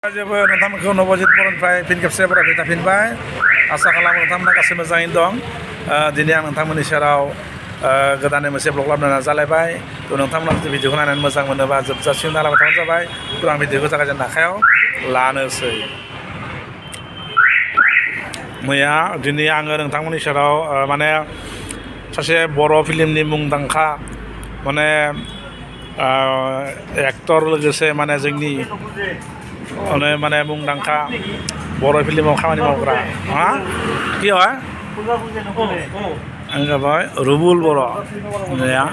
जेबो नोंथांमोनखौ नबजित बर'निफ्राय फिन खेबसे बरायबाय थाफिनबाय आसा खालामो नोंथांमोना गासैबो मोजाङैनो दं दिनै आं नोंथांमोननि सेराव गोदानै मोनसे ब्लग लाबोनो नाजालायबाय थ' नोंथांमोना जुदि भिडिअखौ नायनानै मोजां मोनोबा जोबजासिम नायलांबाय थाबानो जाबाय थ' आं भिडिअखौ जागायजेननो आखायाव लानोसै मैया दिनै आङो नोंथांमोननि सेराव माने सासे बर' फिल्मनि मुंदांखा माने एक्टर लोगोसे माने जोंनि माने मुंदांखा बर' फिल्माव खामानि मावग्रा हा কি হয় आं जाबाय रुबुल बर' मैया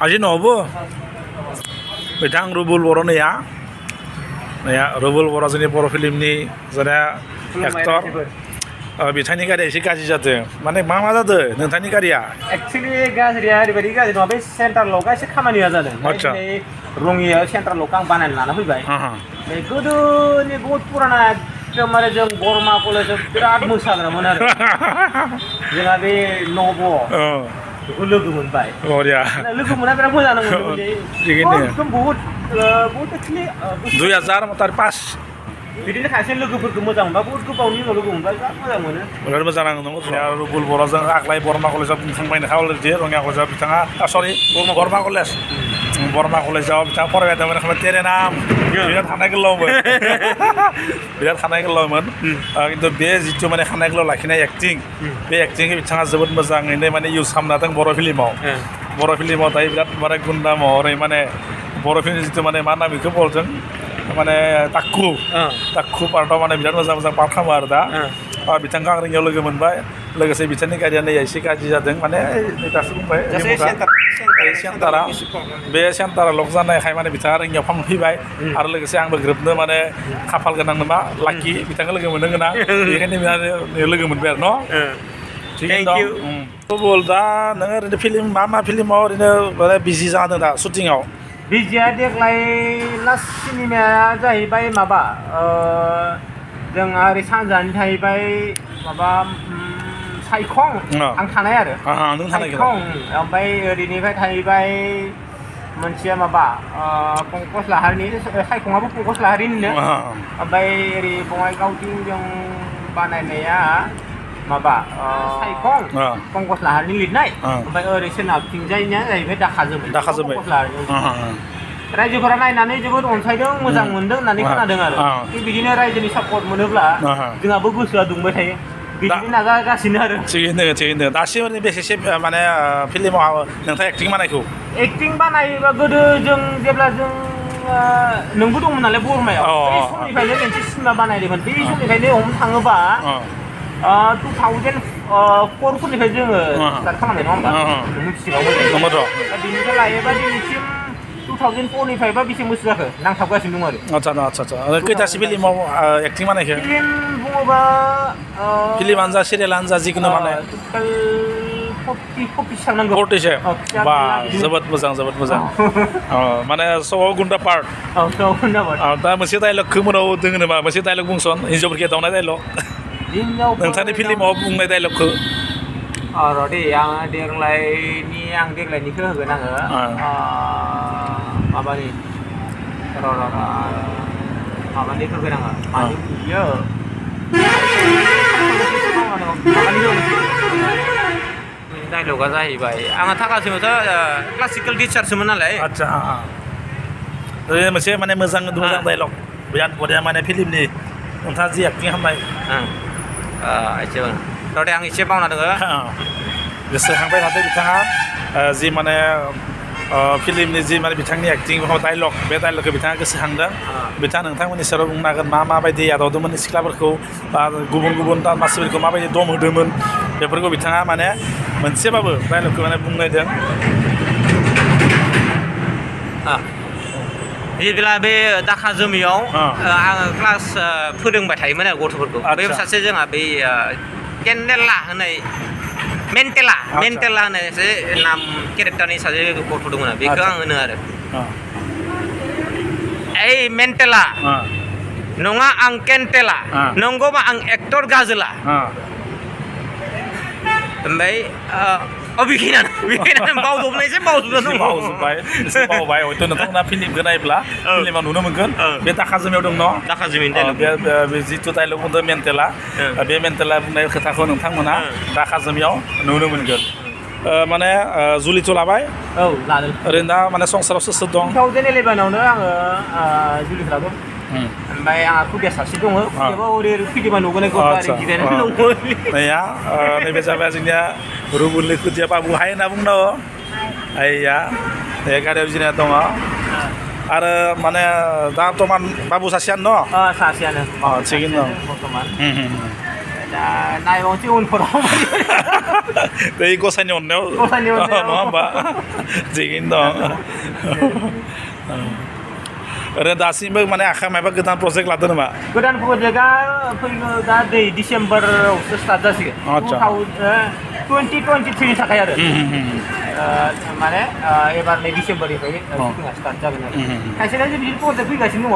আজি নহ'ব बिथां रुबुल बर' मैया रुबुल बर' जोंनि बर' फिल्मनि जेने एक्टर बिथांनि गारिया एसे गाज्रि जादों माने मा जादों नोंथांनि गारिया एक्चुअली गाज्रिया ओरैबायदि गाज्रि नङा बे सेन्टार लकआ एसे खामानि होआ जादों आदसा रङियाव सेन्टार लकआ आं बानायना लाना फैबाय बे गोदोनि बहुद पुराना एकदमबारे जों बरमा कलेजाव बिराद मोसाग्रामोन आरो जोंहा बे नब' बेखौ लोगो मोनबाय लोगो मोना बिराद मोजां नांगौमोन बहुद एक्चुअलि 2005 बिदिनो खायसे लोगोफोरखौ मोजां मोनबा बहुद गोबावनि उनाव लोगो मोनबाय बिराद मोजां मोनो बिराद मोजां नांगौ रुबुल बर'जों आग्लाय बरमा कलेजाव थांबायनो खावलायदि रङिया कलेजाव बिथाङा सरि बरमा कलेजाव बिथाङा फरायबाय दंमोन टेरेनाम बिराद खानाय गोलावमोन बिराद खानाय गोलावमोन खिन्थु बे जिथु माने खानाय गोलाव लाखिनाय एक्टिं बे एक्टिंखौ बिथाङा जोबोद मोजाङैनो माने इउज खालामना होदों बर' फिल्माव दायो बिराद माने गुन्दा महरै माने बर' फिल्मनि जिथु माने मा होनना बेखौ बलजों माने ताक्कु पार्टआव माने बिराद मोजां पार्ट खालामो आरो दा बिथांखौ आं रोङियाव लोगो मोनबाय लोगोसे बिथांनि गारिया नै एसे गाज्रि जादों माने दासो बुंबाय सेन्टारा बे सेन्टारा लक जानायखाय माने बिथाङा रोङियाव फैबाय आरो लोगोसे आंबो ग्रोबनो माने खाफाल गोनां नामा लाकि बिथांखौ लोगो मोननो गोनां बेखायनो लोगो मोनबाय आरो न' थिगैनो दं दा नोङो ओरैनो फिल्म मा फिल्माव ओरैनो बिजि जादों दा शुटिंआव बिजिया देग्लाय लास्ट सिनेमाया जाहैबाय माबा जोंहा ओरै सानजानि थाहैबाय माबा सायखं आं थानाय आरो सायखं ओमफ्राय ओरैनिफ्राय थाहैबाय मोनसेया माबा पंकज लाहारिनि सायखङाबो पंकज लाहारिनिनो ओमफ्राय ओरै बङाइगावथिं जों बानायनाया माबा सायखं पंकज लाहारिनि लिरनाय ओमफ्राय ओरै सोनाबथिंजायनिया जाहैबाय दाखा जोमै रायजोफोरा नायनानै जोबोद अनसायदों मोजां मोनदों होननानै खोनादों आरो बिदिनो रायजोनि सापर्ट मोनोब्ला जोंहाबो गोसोआ दुंबाय थायो बिदिनो नाजागासिनो आरो थिगैनो दासिम बेसेसो माने फिल्माव नोंथाङा एक्टिं बानायखौ एक्टिं बानायोबा गोदो जों जेब्ला जों नोंबो दंमोन नालाय बरमायाव बे समनिफ्रायनो मोनसे सिनेमा बानायदोंमोन बे समनिफ्रायनो हमनो थाङोबा 2004 फोरनिफ्राय जोङो स्टार्ट खालामनाय नङा होमबा मिथिसिगौ बिनिफ्राय लायोबा दिनैसिम 2004 निफ्रायबा बेसे बोसोर जाखो नांथाबगासिनो दं आरो आदसा खैथासो फिल्माव एक्टिं बानायखो फिल्म बुङोबा फिल्मानो जा सिरियालानो जा जिखुनु माने 40 थांनांगौ 40सो बा जोबोद मोजां माने स'आव गुन्दा पार्ट दा मोनसे डायलग खोमोनाव दोङो नामा मोनसे डायलग बुंसन हिन्जावफोरखौ एदावनाय डायलग नोंथांनि फिल्माव बुंनाय डायलगखौ र' दे आं देग्लायनिखौ होगोन आङो माबानि माबानिखौ होगोन आङो बियो डायलगा जाहैबाय आंहा थाखासोमोन क्लासिकेल टिचारसोमोन नालाय आदसा मोनसे माने मोजां डायलग बिराद बरिया माने फिल्मनि नोंथाङा जि एक्टिं खालामनाय र' दे आं एसे बावना दङ गोसोखांबाय थादों बिथाङा जि माने फिल्मनि जि माने बिथांनि एक्टिं डायलग बे डायलगखौ बिथाङा गोसोखांदों बिथाङा नोंथांमोननि सेराव बुंनो हागोन माबायदि आदावदोंमोन सिख्लाफोरखौ बा गुबुन मानसिफोरखौ माबायदि दम होदोंमोन बेफोरखौ बिथाङा माने मोनसेबाबो डायलगखौ माने बुंनायदों जेब्ला बे दाखा जोमैयाव आङो क्लास फोरोंबाय थायोमोन आरो गथ'फोरखौ बे सासे जोंहा बै केन्डेला होननाय मेन्टेला होननाय सासे नाम केरेक्टारनि सासे गथ' दंमोन बेखौ आं होनो आरो ओइ मेन्टेला नङा आं केन्टेला नंगौबा आं एक्टर गाजोला ओमफ्राय बेखिनियानो बावजोबनाय एसे बावजोबनानै बावबाय हयथ' नोंथांमोना फिल्मखौ नायोब्ला फिल्माव नुनो मोनगोन बे दाखा जोमियाव दं न' दाखा जोमिनि बे जिथु डायलग बुंदों मेन्टेला बे मेन्टेला बुंनाय खोथाखौ नोंथांमोना दाखा जोमियाव नुनो मोनगोन माने जुलिथ' लाबाय औ लादों ओरैनो दा माने संसाराव सोर सोर दं 2011आवनो आङो जुलि खालामदों ओमफ्राय आंहा खुदिया सासे दङ खुदियाबा ओरै खुदिया नुगोनायखौ ओरै जिरायनानै दङ नैया नैबे जाबाय जोंनिया रुबुलनि खुदिया बाबु हाय होनना बुंदों आइया बे गारियाव जिरायना दङ आरो माने दा बर्थमान बाबु सासेयानो न' सासेयानो थिगैनो दं बर्थमान दा नायबावनोसै उनफोराव बै गसाइनि अननायाव नङा होमबा थिगैनो दं ओरैनो दासिमबो माने आखाइ माबा गोदान प्रजेक्ट लादों नामा गोदान प्रजेक्टआ फैगौ दा डिसेम्बरावसो स्टार्ट जासिगोन 2023नि थाखाय आरो माने एबार नै डिसेम्बरनिफ्राय शुटिंआ स्टार्ट जागोन आरो खायसेना बिदि प्रजेक्ट फैगासिनो दङ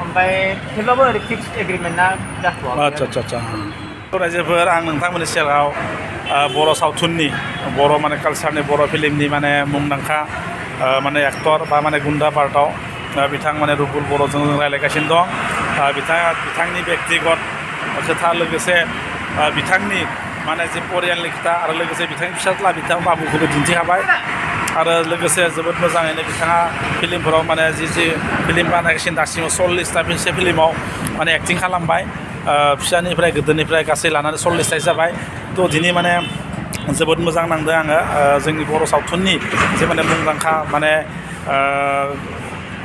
ओमफ्राय थेवब्लाबो ओरै फिक्स एग्रिमेन्टआ जाथ'वाखै आदसा रायजोफोर आं नोंथांमोननि सेराव बर' सावथुननि बर' माने कालसारनि बर' फिल्मनि माने मुंदांखा माने एक्टर बा माने गुन्दा पार्टआव बिथां माने रुबुल बर'जों जों रायज्लायगासिनो दं बिथांनि बेक्तिगत खोथा लोगोसे बिथांनि माने जे परियालनि खोथा आरो लोगोसे बिथांनि फिसाज्ला बिथां बाबुखौबो दिन्थिखाबाय आरो लोगोसे जोबोद मोजाङैनो बिथाङा फिल्मफोराव माने जि फिल्म बानायगासिनो दासिमाव 40टा फिल्माव माने एक्टिं खालामबाय फिसानिफ्राय गोदोनिफ्राय गासै लानानै 40टा जाबाय थ' दिनै माने जोबोद मोजां नांदों आङो जोंनि बर' सावथुननि जे माने मुंदांखा माने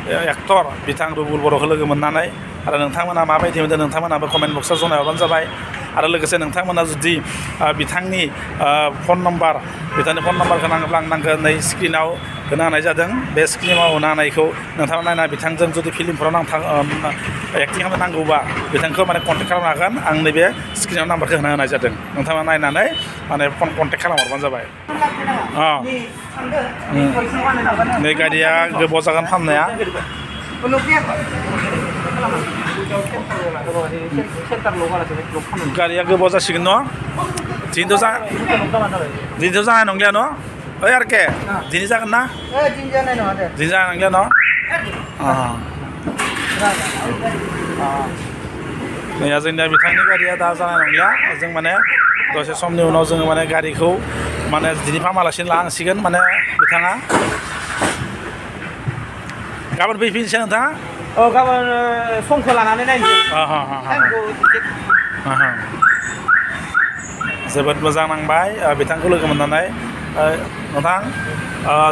एक्टर बिथां रुबुल बर'खौ लोगो मोननानै आरो नोंथांमोना माबायदि मोनदों नोंथांमोनाबो कमेन्ट बक्सआव जनायहरबानो जाबाय आरो लोगोसे नोंथांमोना जुदि बिथांनि फन नाम्बारखौ नांगौब्ला आं नांगोन नै स्क्रिनाव होनो हानाय जादों बे स्क्रिनाव होनो हानायखौ नोंथाङा नायना बिथांजों जुदि फिल्मफोराव एक्टिं खालामनो नांगौबा बिथांखौ माने कन्टेक्ट खालामनो हागोन आं नैबे स्क्रिनाव नाम्बारखौ होनो होनाय जादों नोंथाङा नायनानै माने फन कन्टेक्ट खालामहरबानो जाबाय नै गारिया गोबाव जागोन फाननाया गारिया गोबाव जासिगोन न' दिनैथ' जानाय नंलिया न' ओइ आरोके दिनै जागोन ना दिनै जानाय नंलिया न' नैया जोंनिया बिथांनि गारिया दा जानाय नंलिया जों माने दसे समनि उनाव जोङो माने गारिखौ माने दिनै फाहामालासिनो लांसिगोन माने बिथाङा गाबोन फैफिनसै नोंथाङा गाबोन समखौ लानानै नायनोसै जोबोद मोजां नांबाय बिथांखौ लोगो मोननानै नोंथां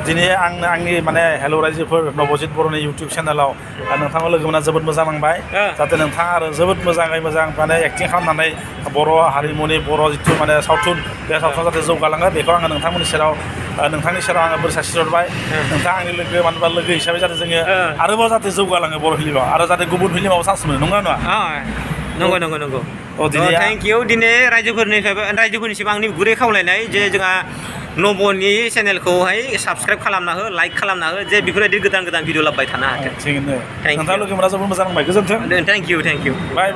दिनै आंनि माने हेल' रायजोफोर नबजित बर'नि इउटुब चेनेलाव नोंथांखौ लोगो मोनना जोबोद मोजां नांबाय जाहाथे नोंथाङा आरो जोबोद मोजाङै मोजां माने एक्टिं खालामनानै बर' हारिमुनि बर' जिथु माने सावथुन बे सावथुना जाहाथे जौगालाङो बेखौ आङो नोंथांनि सेराव आङो बोर सारस्रिहरबाय नोंथाङा आंनि लोगो मानो होनबा लोगो हिसाबै जाहाथे जोङो आरोबाव जाहाथे जौगालाङो बर' फिल्माव आरो जाहाथे गुबुन फिल्माव चान्स मोनो नंगौ नङा नंगौ थेंक इउ दिनै रायजोफोरनिसिम आंनि गुरै खावलायनाय जे जोंहा नब'नि चेनेलखौहाय साबस्क्राइब खालामना हो लाइक खालामना हो जे बेफोरबायदि गोदान भिडिअ लाबोबाय थानो हाथों थिगैनो नोंथाङा लोगो मोना जोबोद मोजां नांबाय गोजोन्थों थेंक इउ बाय